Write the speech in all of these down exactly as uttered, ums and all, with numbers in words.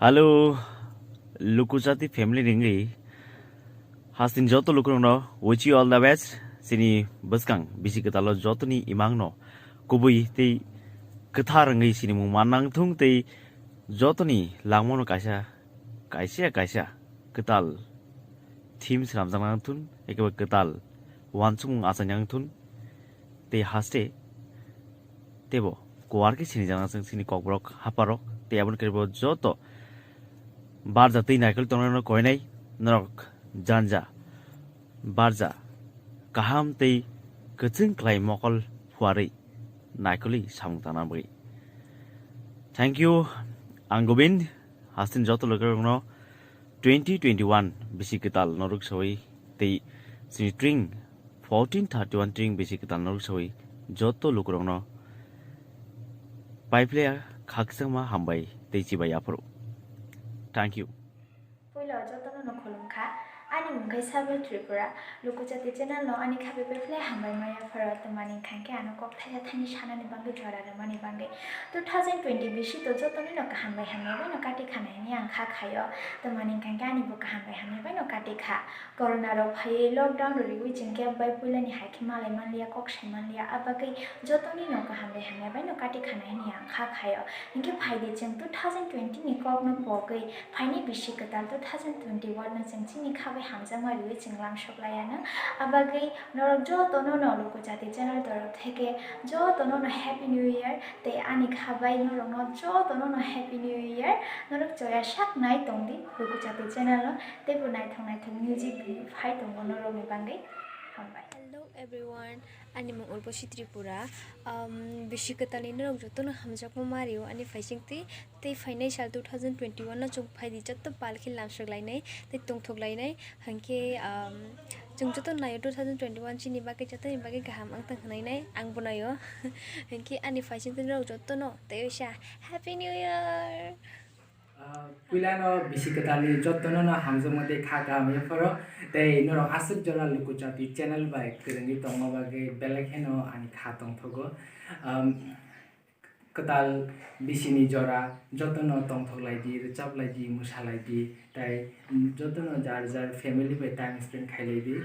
Hello, Luku Jati family ringwi. Hastin joto lukurokno wish you all the best. Chini bwskang bisi kwtalo jotoni imangno kubui tei kwthar wngwi sinimung mannang thung tei jotoni langmano kaisa, kaisa, kaisa kwtal theme swnamjaknang thun, ekebo kwtal uansukmung achainang thun tei haste teibo kuar khe sinijaknang chwng chini kokborok haparok tei aboni khe bo joto barja tei naikol tongnai no koinai norok janja barja kaham tei kwchwng klai mokol phuarwi naikolwi samung tangna bagwi. Thank you, ang Gobind, hastin joto lukurokno twenty twenty-one bisi kwtal norok sawi tei chini tring fourteen thirty-one tring bisi kwtal norok sawi joto lukurokno paiphlaiya khakchangma hambai tei chibai aphuru. Thank you. Puila jotono no khulumkha. Ani mung khe Sabil Tripura. Luku Jati channel no ani khabe paiphlai hambai maya pharo, twmani hwnkhe ano kok thaisa thaini sanani bagwi jora rwmani bagwi. Two thousand twenty bisi to jotoni no kaham bai hamya bai no kati khanai hwnwi ang kha khaio. Twmani hwnkhe ani bo kaham bai hamya bai no kati kha. Corona rok phaiwi lockdown rw riwi chwng khe bai puilani hai khe malai manliya, kok sai manliya, a bagwi jotoni no kaham bai hamya bai no kati khanai hwnwi ang kha khaio. Hinkhe phaidi chwng two thousand twenty ni kok no pogwi phaini bisi kwtal two thousand twenty-one no chwng chini kha bai hamjakma riwi chwng lamsok laiya no. A bagwi norok jotono no Luku Jati channel torok theke jotono no Happy New Year tei ani kha bai norok no jotono no Happy New Year. Norok choya sak nai tongdi Luku Jati channel no. Teibo naithok naithok music video phai tongo norokni bagwi. Hambai. Hello everyone, ani mung Urbosi Tripura. Um, bisi kwtalni norok jotono hamjakma mario ani phaisingtwi. Tei phainai sal two thousand twenty-one no chwng phaidi joto pal khe lamsok lainai tei tongthok lainai. Hinkhe, um, chwng joto naio two thousand twenty-one chini bagwi jotoni bagwi kaham wngthang hwnwi nai ang bo naio. Hinkhe ani phaisingtwi norok jotono tei oisa Happy New Year! Ah, puilano bisi kwtalni jotono no hamjakma tei kha kaham yapharo tei norok aswk jora Luku Jati channel bai kwrwngwi tongma bagwi belai kheno ani kha tongthogo. Um, kwtal bisini jora jotono tongthok laidi, rwchap laidi, mwsa laidi tei jotono jar jar family bai time spend khai laidi.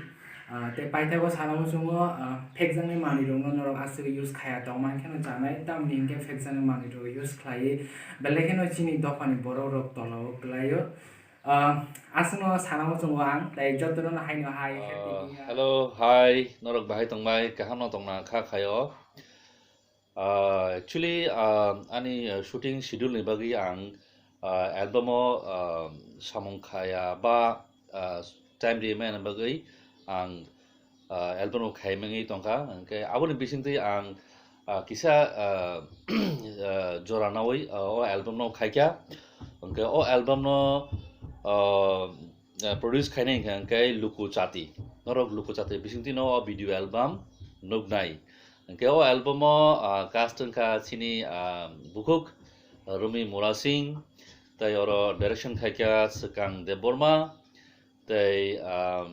Ah, tei paithago sana muchungo, ah, phekjaknai manwirokno norok aswk use khaya tongma kheno chanai, tamni hinkhe phekjaknai manwirok use khlaiwi belai kheno chini dophani borokrok tolao kwlaio. Ah, aswkno sana muchungo ang, tei jotono haino hai, Happy New Year. Hello, hi, norok bahai tongbai, kaham no tongna kha khaio. Ah, actually, ah, ani, ah, shooting schedule ni bagwi ang, ah, album o, ah, samung khaya ba, ah, time ri maya bagwi ang, ah, album o khai mangwi tongkha. Hwnkhe aboni bisingtwi ang, ah, kisa, ah, ah, jora nawi, ah, o album no khaikha. Hwnkhe o album no, ah, ah, produce khainai hwnkhe, hwnkhe Luku Chati. Norok Luku Chati bisingtwi no o video album nuknai. Hwnkhe o album o, ah, cast wngkha chini, ah, bukhuk Rumi Mura Singh, tei oro direction khaikha Swkang Debbarma, tei, ah,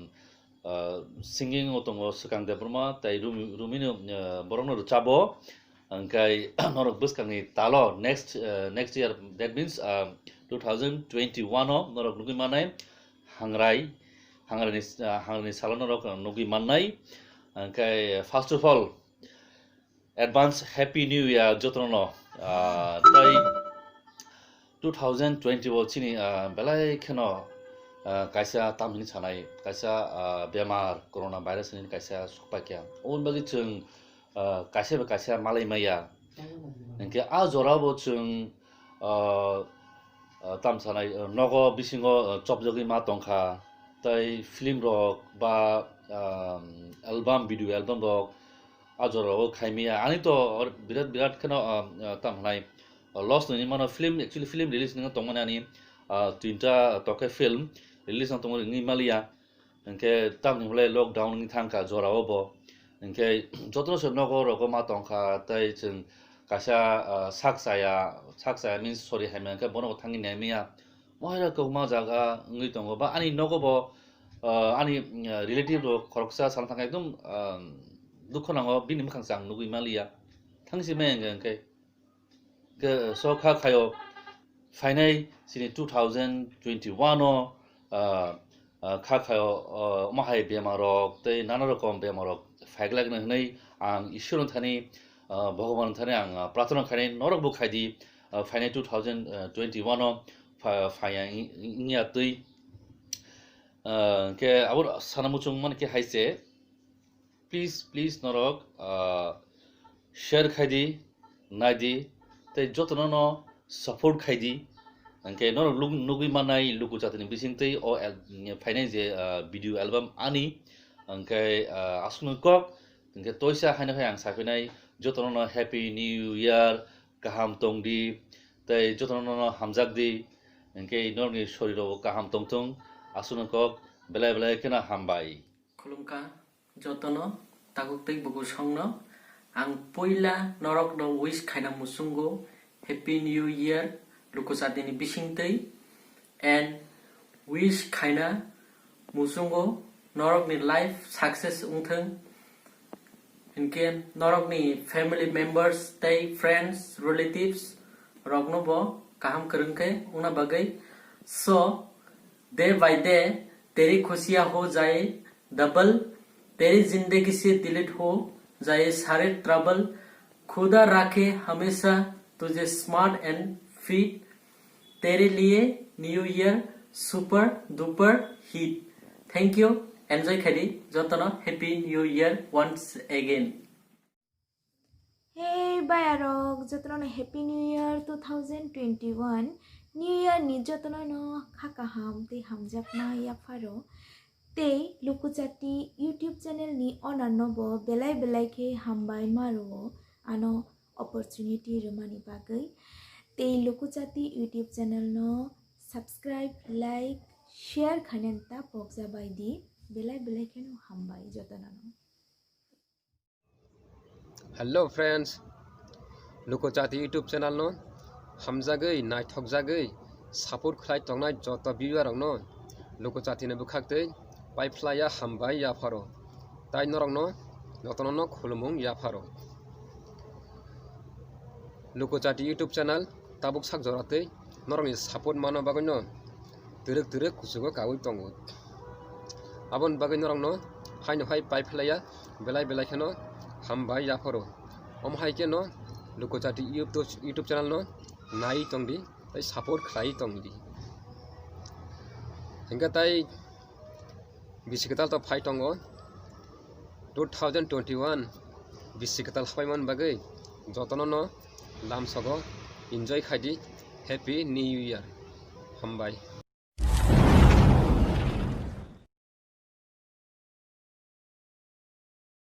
ah, singing o tongo Swkang Debbarma, tei Rumi, Rumi no, ah, borokno rwchabo. Hwnkhe norok bwskangni talo next, ah, next year, that means, ah, two thousand twenty-one o norok nugwi manai Hangrai, Hangrai ni, ah, Hangrai ni salo norok nugwi mannai. Hwnkhe first of all, advance Happy New Year jotono, ah, tei two thousand twenty o chini, ah, belai kheno, ah, kaisa tamhini sanai, kaisa, ah, bemar corona virus ni kaisa sukpaikha. Oboni bagwi chwng, ah, kaisa bai kaisa malai maya. Hwnkhe a jorabo chwng, ah, ah, tam sanai, ah, nogo bisingo, ah, chopjagwi ma tongkha, tei film rok ba, ah, album, video album rok a jorao khaimaya. Ani to or birat birat kheno, ah, ah, tam hwnai, ah, loss nini mano film, actually film release nini tongmani ani, ah, tinta tokhe film release nang tongmani wngwi maliya. Hwnkhe tamni hwnlai lockdown wngwi thangkha jorao bo. Hwnkhe jotono se nogo rogo ma tongkha, tei chwng kaisa, ah, sak chaya, sak chaya means sorry hai maya hwnkhe bono bo thangwi naimaya. Mohaira kwbangma jaga wngwi tongo, ba ani nogo bo, ah, ani, ah, relative rok khoroksa sana thangkha ekdom, ah, dukho nango, bini mwkhang chang nugwi maliya. Thangsi maya hwnkhe, hwnkhe, hwnkhe so kha khaio. Phainai chini two thousand twenty-one o, ah, ah, kha khayo, ah, omo hai bemarrok tei nana rokom bemarrok phaiglakna hwnwi ang Ishwar thani, ah, Bhagwan thani ang, ah, prarthana khainai, norok bo khaidi, ah, phainai two thousand twenty-one o pha-, phaiya wng-, wngya twi. Ah, hwnkhe abo sana muchung mani khe hai se, please, please norok, ah, share khaidi, naidi, tei jotono no support khaidi. Hwnkhe norok lug-, nugwi manai Luku Chati ni bisingtwi o al-, phainai je, ah, video album ani, hwnkhe, ah, aswkno kok, hwnkhe toisa haino hai ang saphinai jotono no Happy New Year, kaham tongdi, tei jotono no hamjakdi, hwnkhe norokni soriro kaham tongthung, aswkno kok, belai belai kheno hambai. Khulumkha jotono, takhuk tei buku songno. Ang puila norokno wish khaina muchungo Happy New Year Luku Chati ni bisingtwi, and wish khaina muchungo norokni life success wngthung, hinkhe norokni family members tei friends, relatives rokno bo kaham kwrwng khe wngna bagwi. So, day by day तेरी खुशियाँ हो जाए डबल, तेरी जिंदगी से डिलीट हो जाए सारे ट्रबल। खुदा रखे हमेशा तुझे स्मार्ट एंड फिट, तेरे लिए new year super duper hit. Thank you, enjoy khaidi jotono, Happy New Year once again. Hey bayarok, jotono no Happy New Year two thousand twenty-one. New Year ni jotono no kha kaham tei hamjakma yapharo. Tei Luku Chati YouTube channel ni owner no bo belai belai khe hambai ma rwo, ano opportunity rwmani bagwi. Tei Luku Chati YouTube channel no subscribe, like, share khainani ta pokja bai di. Belai belai kheno hambai jotono no. Hello friends, Luku Chati YouTube channel no hamjagwi, naithokjagwi support khlai tongnai joto viewer rokno Luku Chati ni bwkhaktwi paiphlaiya hambai yapharo, tai norokno jotono no khulumung yapharo. Luku Chati YouTube channel tabuk sak jora twi norokni support mano bagwino twrwk twrwk kuchugo kaui tongo. Aboni bagwi norokno haino hai paiphlaiya belai belai kheno hambai yapharo. Omo hai kheno Luku Chati YouTube, YouTube channel no nai tongdi tei support khlai tongdi. Hingkhe tai bisi kwtal to phai tongo. Two thousand twenty-one bisi kwtal hapaimani bagwi jotono no lamsogo enjoy khaidi. Happy New Year. Hambai.